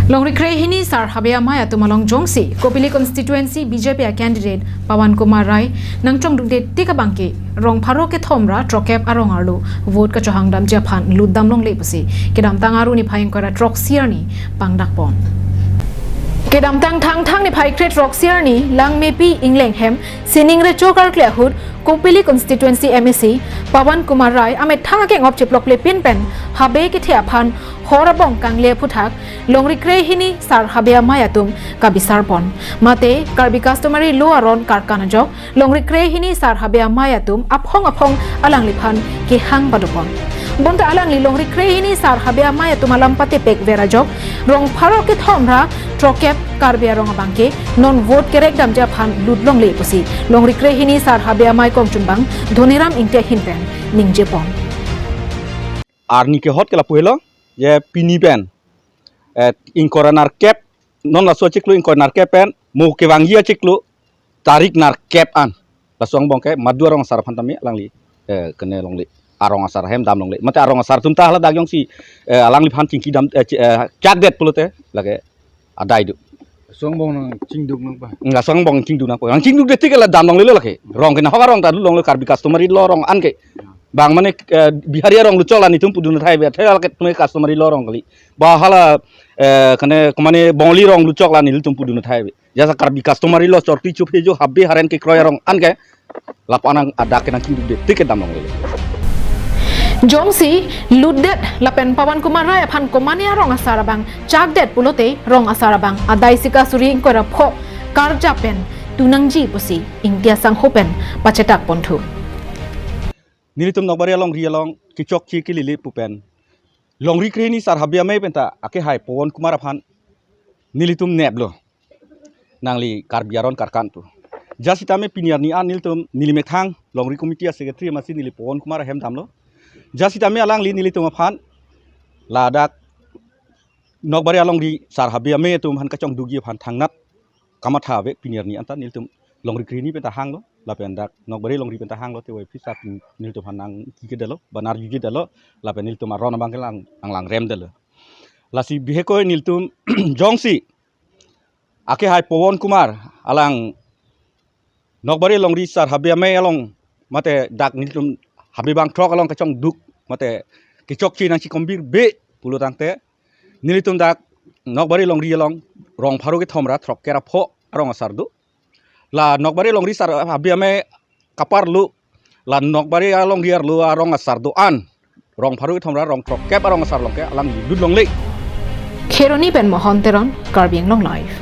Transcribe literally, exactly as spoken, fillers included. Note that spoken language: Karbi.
Longri krehini Sar Habe Amei atum along jongsi Kopili constituency B J P a candidate Pawan Kumar Rai nangchongdukde tik abangke rong pharo kethom ra throkkep arong arlo vote kachohang damji aphan lutdam longle pusi kedamtang Aru niphai ingkoi ra throksi arni pangdakpon. Kedamtang Thangthang niphai kre throksi arni Langmepi Ingleng hem sining recho karkli ahut Kopili constituency M A C Pawan Kumar Rai amethang akengop chiploklepin pen Habe kethe aphan hor abong kangle aphuthak longri krehini Sar Habe Amei atum kabisarpon. Mate Karbi customary law aron karkan ajok longri krehini Sar Habe Amei atum aphong aphong alangliphan kehang padopon. Bonta alangli longri krehini Sar Habe Amei atum alam patepek ver ajok rong pharo kethom ra throkkep Karbi arong abangke non vote kerek damji aphan lut longle pusi longri krehini Sar Habe Amei kongchunbang Dhoniram Ingti ahin pen ningjepon. Arni kehot ke lapu helo, je pini pen, eh, ingkoi ra nerkep, non laso achiklo ingkoi nerkep pen mo kevangji achiklo tarik nerkep an. Laso angbong ke madu arong asar aphan tame alangli, eh, kene longle, arong asar ahem dam longle. Mate arong asar atum ta hala dak jongsi, eh, alangliphan chingki dam, eh, chi-, eh, chakdet pulote lake adai do. Laso angbong nangchingduk nangpo. Laso angbong chingduk nangpo. Nangchingdukde tik ke la dam longlelo lake. Rong ke nahok arong ta lut longle, Karbi customary law arong anke. Bang mane, eh, Bihari arong lutchok la nelitum pudun thai be. Thai lake tumi customary law arong kali. Ba hala, eh, kene kemane Bongali arong lutchok la nelitum pudun thai be. Jasa Karbi customary law chorti chophe jo Habe haren kekroi arong anke. Lapu an adak ke nangchingdukde tik ke dam longlelo. Jongsi lutdet lapen Pawan Kumar Rai aphan komane arong asar abang chakdet pulote rong asar abang adai sika suri ingkoi ra pho karjap pen tu nangji pusi Ingti asangho pen pachetakponthu. Nelitum Nokbari alongri along kechokche kelele pu pen longri krehini Sar Habe Amei penta akehai Pawan Kumar aphan nelitum neplo. Nangli Karbi aron karkan pu. Jasi tame pini arni an nelitum neli methang longri committee a secretary amatsi neli Pawan Kumar ahem damlo. Jasi tame alangli nelitum aphan ladak Nokbari alongri Sar Habe Amei atum aphan kachongdukji aphan thangnat kamatha ave pini arni anta nelitum longri krehini penta hanglo lapen dak Nokbari longri penta hanglo te wai phisa nelitum aphan nangkike detlo, ba nang arjuje detlo, lapen nelitum aron abang ke lang, lang, langrem detlo. Lasi bihek koi nelitum jongsi akehai Pawan Kumar alang Nokbari longri Sar Habe Amei along mate dak nelitum Habe bangthrok along kachongduk mate kechokche nangchikombir be pulo tangte nelitum dak Nokbari longri along rong pharo kethom ra throkkep ra pho arong asar do. La Nokbari longri Sar Habe Amei kaparlo la Nokbari alongri arlo arong asar do-an rong pharo kethom ra rong throkkep arong asar along ke alangli lut longle. Kheroni pen Mohon Teron, Karbi Anglong Live.